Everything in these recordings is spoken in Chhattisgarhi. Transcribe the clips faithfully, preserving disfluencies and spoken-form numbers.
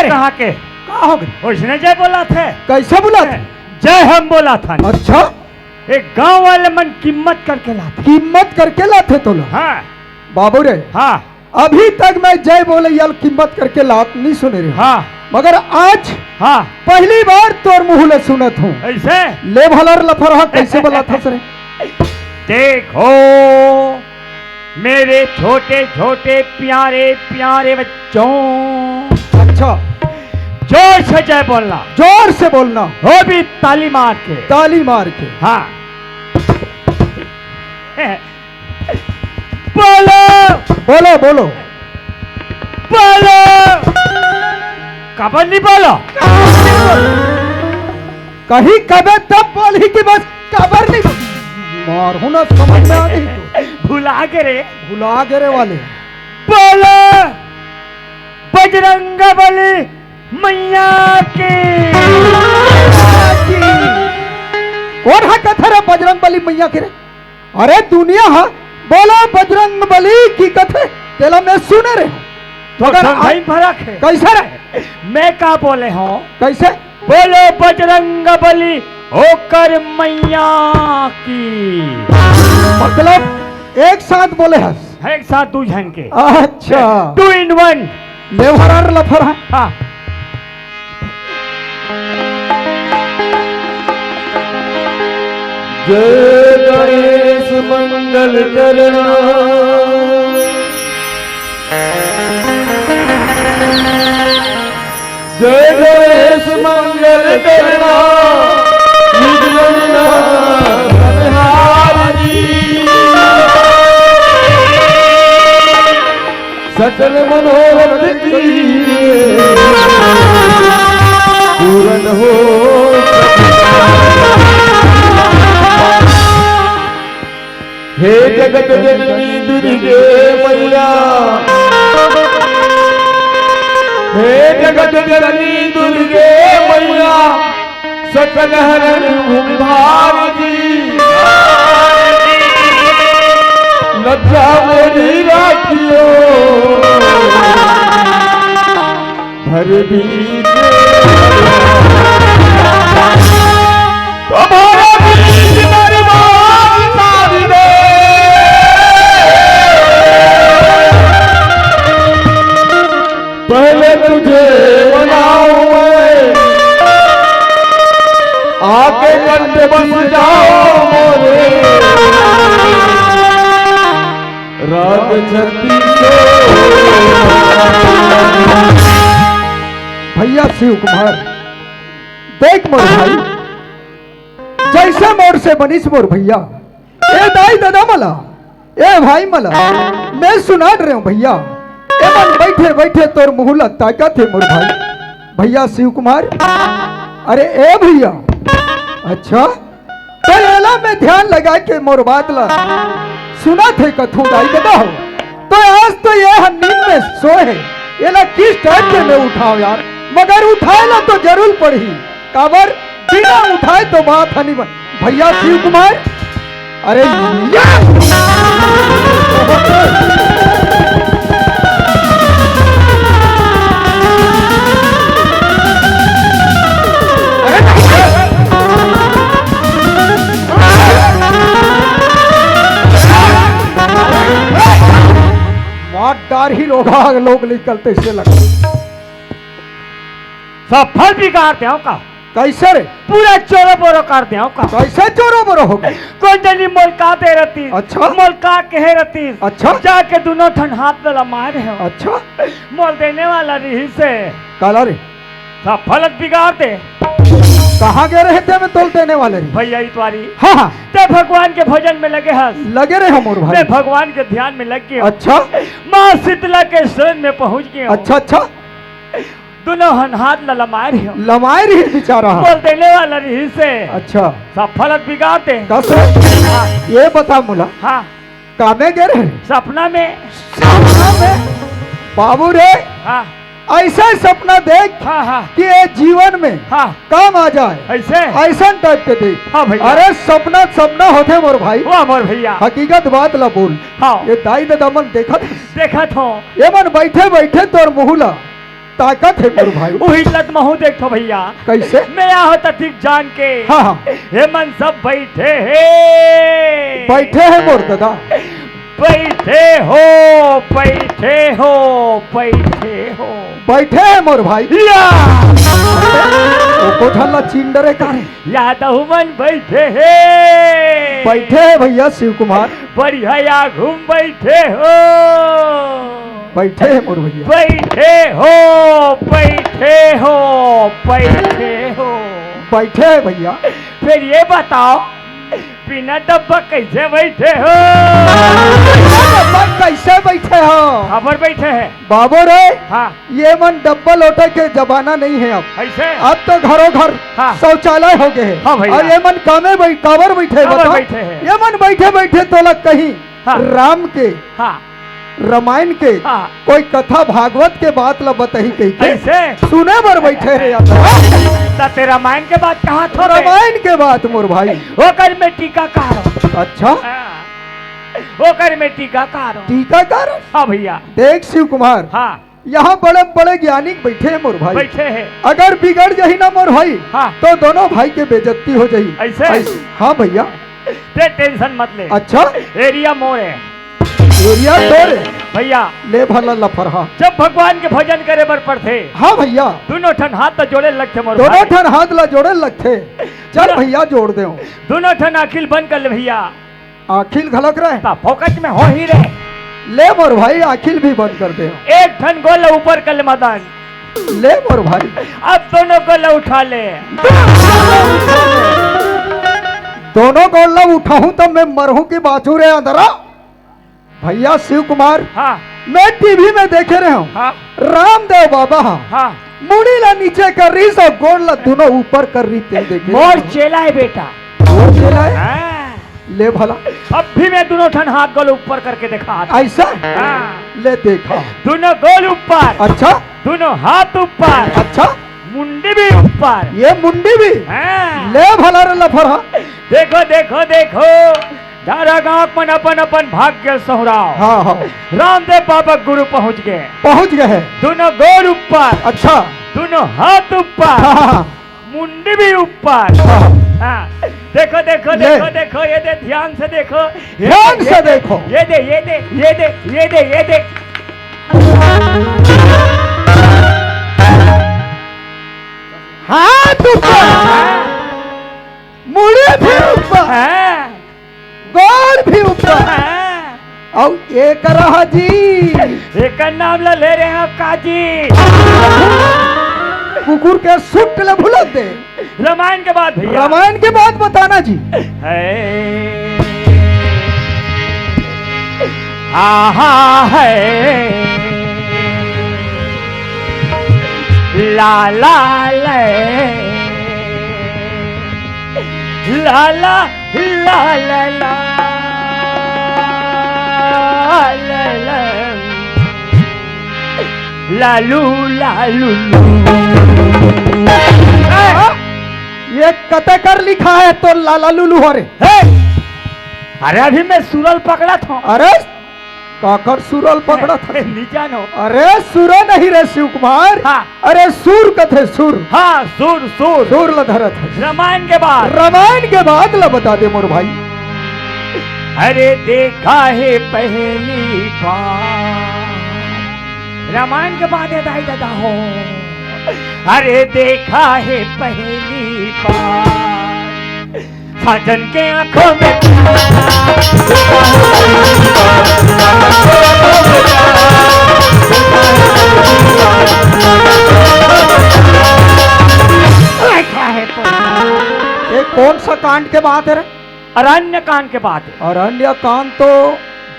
कहाँ के? का हो गए? ओइसने जय बोलाथे। कैसे बोलाथे? जय हम बोलाथन। अच्छा। एक गांव वाले मन कीमत करके लाथे। कीमत करके लाथे तोला? हाँ। बाबू रे। हाँ। अभी तक मैं जय बोलइया ल कीमत करके लात नहीं सुने रहे। हाँ। मगर आज हाँ। पहली बार तोर मुंह ले सुनत हूँ। ऐसे? ले भलर लफरहा कैसे बोलाथस रे? देखो, मेरे छोटे छोटे प्यारे प्यारे बच्चों। अच्छा। जोर से जय बोलना। जोर से बोलना। वो भी ताली मार के। ताली मार के। हाँ। बोलो। बोलो, बोलो। बोलो। काबर नहीं बोलो? कहीं कबे तब बोलही कि बस काबर नहीं बोल-, मारहूं ना समझ में आ गई तो। भुला गे रे। भुला गे रे वाले। बोलो बजरंग बली मैया की। कोन हा कथे रे बजरंग बली मैया के रे? अरे दुनिया हा बोलो बजरंग बली की कथे, तेला मैं सुने रहे हूँ। तो मगर समझाई आप फरक है। कैसे रे? मैं का बोले हूँ? कैसे? बोलो बजरंग बली ओकर मैया की। मतलब एक साथ बोले हस? एक साथ दू झन के। अच्छा। Two in one। लेवरार लफर है। हाँ। जय गणेश मंगल करना। जय गणेश मंगल करना, विघ्न विनाशनहारी। सकल मनोरथ की पूरन हो। हे जगत जननी दुर्गे मैया, हे जगत जननी दुर्गे मैया, सकल हरण भूमि भार जी, लज्जा मोरी राखियो। भर बीच तुम्हारा बीच दरबार साज दे। पहले तुझे बनाऊं मैं, आके कंठ बस जाओ मोरे। राज छत्तीसो। भैया शिव कुमार, देख मोर भाई, जैसे मोर से बनिस मोर भैया, ए दाई ददा मला, ए भाई मला, मैं सुनात रहे हूँ भैया, एमन बैठे बैठे तोर मुँह ला ताकत हे मोर भाई। भैया शिव कुमार, अरे ए भैया, अच्छा, तो एला मैं ध्यान लगा के मोर बात ला सुनत हे कथू दाई ददा हो। तो आज तो ये ह नींद में सोए हे, एला किस टाइप के मैं उठाओ यार, मगर उठाए ला तो जरूर पड़ही, काबर बिना उठाए तो बात ह नहीं बन। भैया शिव कुमार, अरे या! मार डार ही लोग, लोग निकलते से लगा। सब फल बिगाड़ दे का? कैसे रे? पूरा चोरो बोरो कर दे का? कैसे चोरो बोरो हो गए? कोन जनी मोल का दे रतिस? अच्छा। मोल का कहे रतिस? अच्छा। जाके दोनों ठन हाथ में लमाए रहे हो। अच्छा। मोल देने वाला रहिसे। काला रे? सब फलत बिगाड़ दे। कहाँ गए रहे ते में तोल देने वाले रही? भैया इतवारी। हाँ, हाँ। ते भगवान के भजन में लगे हस। लगे रहे हो मोर भाई। मैं भगवान के ध्यान में लग गया। अच्छा। माँ शीतला के शरण में पहुँच गया हूँ। अच्छा, अच्छा। दोनों हन हाथ ला लमाए रही हो। लमाए रही बेचारा। मोल देने वाला रहिसे। अच्छा। सब फलत बिगाड़ दे। कस? हाँ। ये बता मोला। हाँ। कामे गे रहे? सपना में। सपना में? बाबू रे, हाँ। ऐसा सपना देख हाँ, हाँ। कि ये जीवन में हाँ। काम आ जाए। ऐसे? ऐसा टाइप के देख। हाँ भैया। अरे सपना, सपना होथे मोर भाई। वाह मोर भैया। हकीकत बात ला बोल। हाँ। ये दाई ददा मन देखत हे? देखत हो। ये मन बैठे बैठे तोर मुँह ला ताकत हे मोर भाई। उही लत महू देखथो भैया। कइसे? मैं आहो त ठीक जान के। हाँ, हाँ। हे मन सब बइठे हे। बइठे हे मोर ददा। बइठे हो, बइठे हो, बइठे हो। बइठे हे मोर भाई। या! एको झन ला चिन डरे का रे? यादव मन बइठे हे। बइठे हे भैया शिव कुमार। बढ़िया आगू म बइठे हो। बइठे हे मोर भैया। बइठे हो, बइठे हो, बइठे हो। बइठे हे भैया। फेर ये बताओ, बिना डब्बा कइसे बइठे हो? बिना डब्बा कइसे बइठे हो? काबर बइठे हे? बाबू रे, हाँ। ये मन डब्बा लोटा के जमाना नइ हे अब। अइसे? अब तो घरों घर हाँ। शौचालय हो गे हे। हाँ भैया। अउ ये मन कामे बइ-, काबर बइठे हे काबर बता? बइठे हे? ये मन बइठे बइठे तोला कहीं हाँ। राम के, हाँ। रामायण के, हाँ। कोई कथा भागवत के बात ला बताही कहिके अइसे? सुने बर बइठे हे यार। त तें रामायण के बात कहत हो रे? रामायण के बात मोर भाई। ओकर में टीकाकार हो। अच्छा? हाँ। ओकर में टीकाकार हो। टीकाकार? हाँ भैया। देख शिव कुमार, हाँ। यहाँ बड़े बड़े ज्ञानी बइठे हे मोर भाई। बइठे हे। अगर बिगड़ जाही ना मोर भाई, हाँ। तो दोनों भाई के बेइज्जती हो जाही। अइसे? अइसे, हाँ भैया। तें tension मत ले। अच्छा? Area मोर हे। Area तोर हे? भैया। ले भला लफरहा। जब भगवान के भजन करे बर पड़थे। हाँ भैया। दूनों ठन हाथ ला जोड़े लगथे मोर दोनों भाई। ठन हाथ ला जोड़े लगथे। चल दूनों भैया जोड़ देंव। दूनों ठन आँखी ल बंद कर ले भैया। आँखी ल घलोक रे। त फोकट में होही रे। ले मोर भाई, आँखी ल भी बंद कर देंव। एक ठन गोड़ ल ऊपर कर ले मदन। ले मोर भाई। अब दूनों गोड़ ल उठा ले। दूनों गोड़ ल उठाहूँ त मैं मरहूँ कि बाँचहूँ रे अंधरा। भैया शिव कुमार, हाँ। मैं TV में देखे रहेंव। हाँ। रामदेव बाबा ह हाँ। मुड़ी ला नीचे कर रहिस अउ गोड़ ला दूनों ऊपर कर रहिस, तें देखे मोर रहेंव। चेला हे बेटा। मोर चेला हे? हाँ। ले भला। अब भी मैं दूनों ठन हाथ गोड़ ऊपर करके देखात हँव। अइसे? हाँ। ले देखा। दूनों गोड़ ऊपर। अच्छा। दूनों हाथ ऊपर। अच्छा। मुंडी भी ऊपर। ये मुंडी भी? हाँ। ले भला रे लफरहा। देखो, देखो, देखो। चारों गाँव मन अपन अपन भाग्य सहुराव। हाँ, हाँ। रामदेव बाबा गुरु पहुँच गे। पहुँच गे हे। दूनों गोड़ ऊपर। अच्छा। दूनों हाथ ऊपर। हाँ, हाँ, हाँ। मुंडी भी ऊपर। हाँ। हाँ। देखो, देखो, ले। देखो, देखो, ये दे, ध्यान से देखो। ये ध्यान दे, से ये दे, देखो। ये दे, ये दे, ये दे, ये दे, ये दे। हाथ ऊपर। हाँ। मुड़ी भी ऊपर। हाँ। गोड़ भी ऊपर। हाँ। अउ ये करा जी। एकर नाम ला ले रहे हैं काजी। कुकुर के सुट ले भुला दे। रामायण के बाद भैया। रामायण के बाद बताना जी। है। हा, हा, है। ला, ला, ले। ला, ला, ला, ला, ला, ला, ला। लालू, लालू, लू। ए, ये कते कर लिखा हे तोर लाला लुलू हरे? हे! अरे अभी मैं सुरल पकड़त हँव। अरे काकर सुरल पकड़त हस? नी जानो। अरे सुर नहीं रे शिव कुमार। हाँ। अरे सुर कथे सुर। हाँ, सुर, सुर। सुर ल धरत हस। रामायण के बाद। रामायण के बाद ल बता दे मोर भाई। अरे देखा हे पहली बार। रामायण के बाद हे दाई ददा हो। अरे देखा हे पहली बार। साजन के आँखों में ये कौन सा कांड के बात हे रे? अरण्य कांड के बात हे। अरण्य कांड तो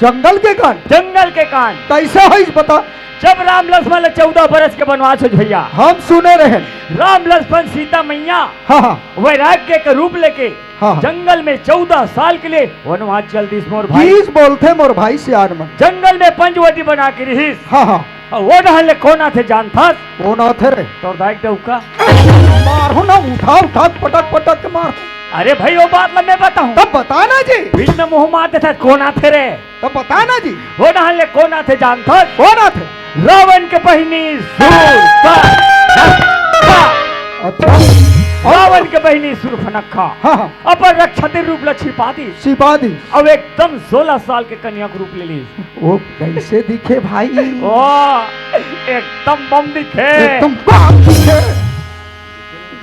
जंगल के कांड। जंगल के कांड। कइसे होइस बता? जब राम लक्ष्मण ला चौदह बरस के बनवास होइस भैया। हम सुने रहेन। राम लक्ष्मण सीता मैया हाँ, हाँ। वैराग्य के रूप लेके हाँ, हाँ। जंगल में चौदह साल के लिए वनवास चल दिस मोर भाई। किस बोलथे मोर भाई सियान मन। जंगल में पंचवटी बना के रहिस। हाँ, हाँ। अउ वो डहर ले कोन आथे जानथस? कोन आथे रे? तोर दाई के डउका। मारहूँ ना, उठा, उठा, पटक, पटक के मार। अरे भाई, वो बात ला मैं बताहूँ। तब बता ना जी। बीच में मुँह मार देथस, कोन आथे रे? तब बता ना जी। वो डहर ले कोन आथे जानथस? कोन आथे? रावण के बहिनी सूर्पनखा। अच्छा। रावण के बहिनी सूर्पनखा हाँ, हाँ। अपन राक्षसी रूप ला छिपा दिस। छिपा दिस। अब एकदम सोलह साल के कन्या के रूप ले लिस। वो कैसे दिखे भाई? ओ, एकदम बम दिखे। एकदम बम दिखे।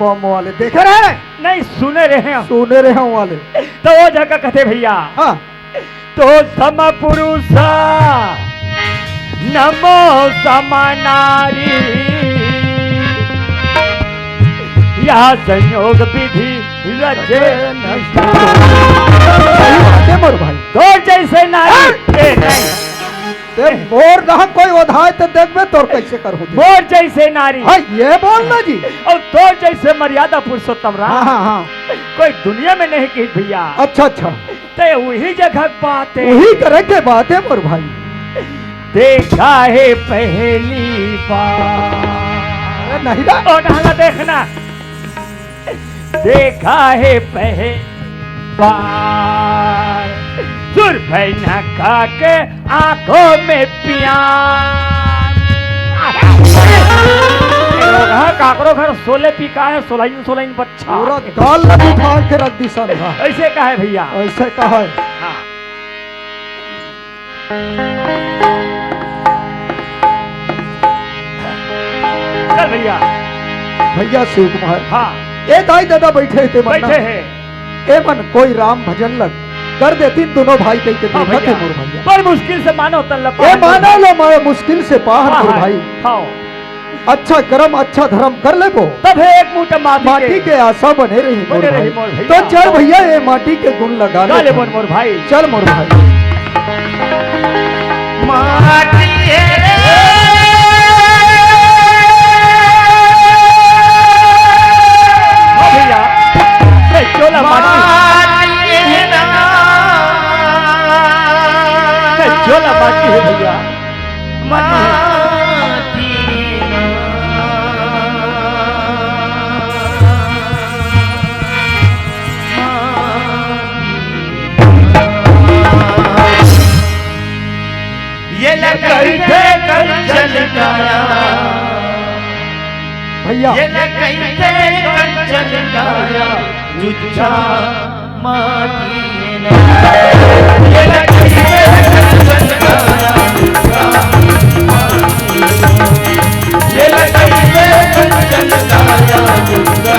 बम वाले देखे रहे? नहीं, सुने रहे हम। सुने रहे हम वाले। तो वो जगह कहते भैया। हाँ। तो सम पुरुष नमो सम नारी, या संयोग विधि रचे। सही बात है मोर भाई। तोर जैसे नारी। हाँ। ए, नहीं। ते मोर ना कोई ओधाय ते देखबे तोर कैसे करहूं ते। मोर जैसे नारी। हाँ, ये बोल ना जी। और तोर जैसे मर्यादा पुरुषोत्तम राम। हाँ, हाँ, हाँ। कोई दुनिया में नहीं की भैया। अच्छा, अच्छा। ते वही जगह के बात है। वही करे के बात है मोर भाई। देखा है पहली बार। अरे नहीं ना। ओ, डहला देखना। देखा है पहली बार। सूर्पनखा के आंखों में प्यार। काकरो घर सोले पिका है, सोलहिन, सोलहिन बच्चा। पूरा गाल में उठा के रख दिस साला। ऐसे का है भैया? ऐसे का है? हाँ। चल भैया। भैया शिव कुमार। हाँ। ए दाई ददा बैठे हे ते मन ना। बैठे हे। ए मन कोई राम भजन लग कर देतिन दोनों भाई कहि के हाँ देखत हे भैया। मोर भैया। बड़ मुश्किल से मानो तन ल ए पाहन मानो लो मानो मुश्किल से पाहन हाँ, मोर हाँ। भाई। हाँ। अच्छा करम, अच्छा धरम कर लेबो। तभे एक मुट्ठा माटी माटी के के आशा बने रही मोर बने रही भाई। मोर भैया। तो चल भैया, ये माटी के गुण लगा गा ले ले भाई। मोर, मोर भाई। चल मोर भाई। माटी है रे। हाँ भैया, ए, चोला माटी। माटी है ना। ए, चोला माटी है भैया। माटी। ये लकड़ी थे कंचन काया। भैया। ये लकड़ी थे कंचन काया, जुच्छा माटी ना। ये लकड़ी थे कंचन काया, जुच्छा माटी ना। ये लकड़ी थे कंचन काया, जुच्छा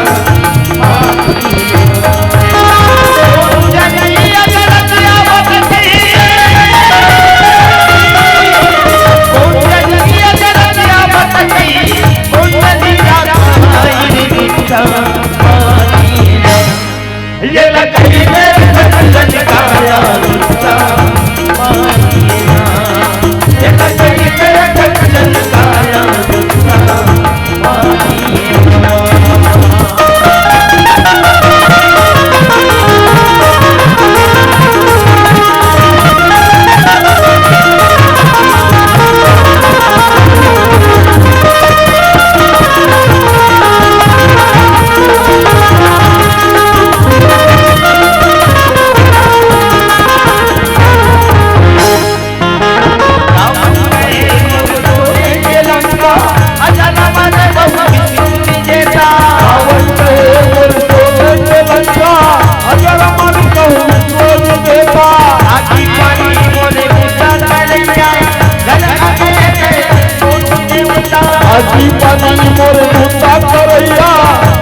आजी पानी मोर मुंडा करैया,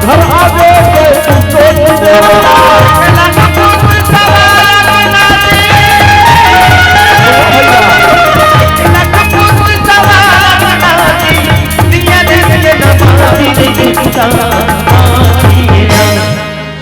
घर आवे के तू चोट देवता।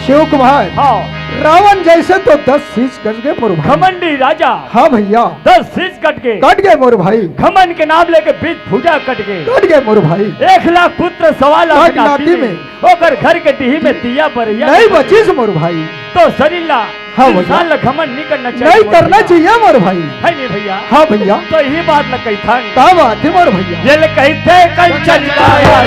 शिव कुमार, हाँ। रावण जैसे तो दस शीश गज गए मोर भाई। घमंडी राजा। हाँ भैया। दस शीश कट गए। कट गए मोर भाई। घमंड के नाम लेके बीच भुजा कट गए। कट गए मोर भाई। एक लाख पुत्र सवा लाख नाती में। ओकर घर के डीही में दिया बरैया नहीं बचिस मोर भाई। तो शरीर ला, हाँ भैया। इंसान ला घमंड नहीं करना चाहिए नहीं मोर करना भैया। चाहिए मोर भाई। है नहीं भैया? हाँ भैया। तो यही बात ला कही था। का बात है मोर भैया? ये ले कही थे कंचन काया।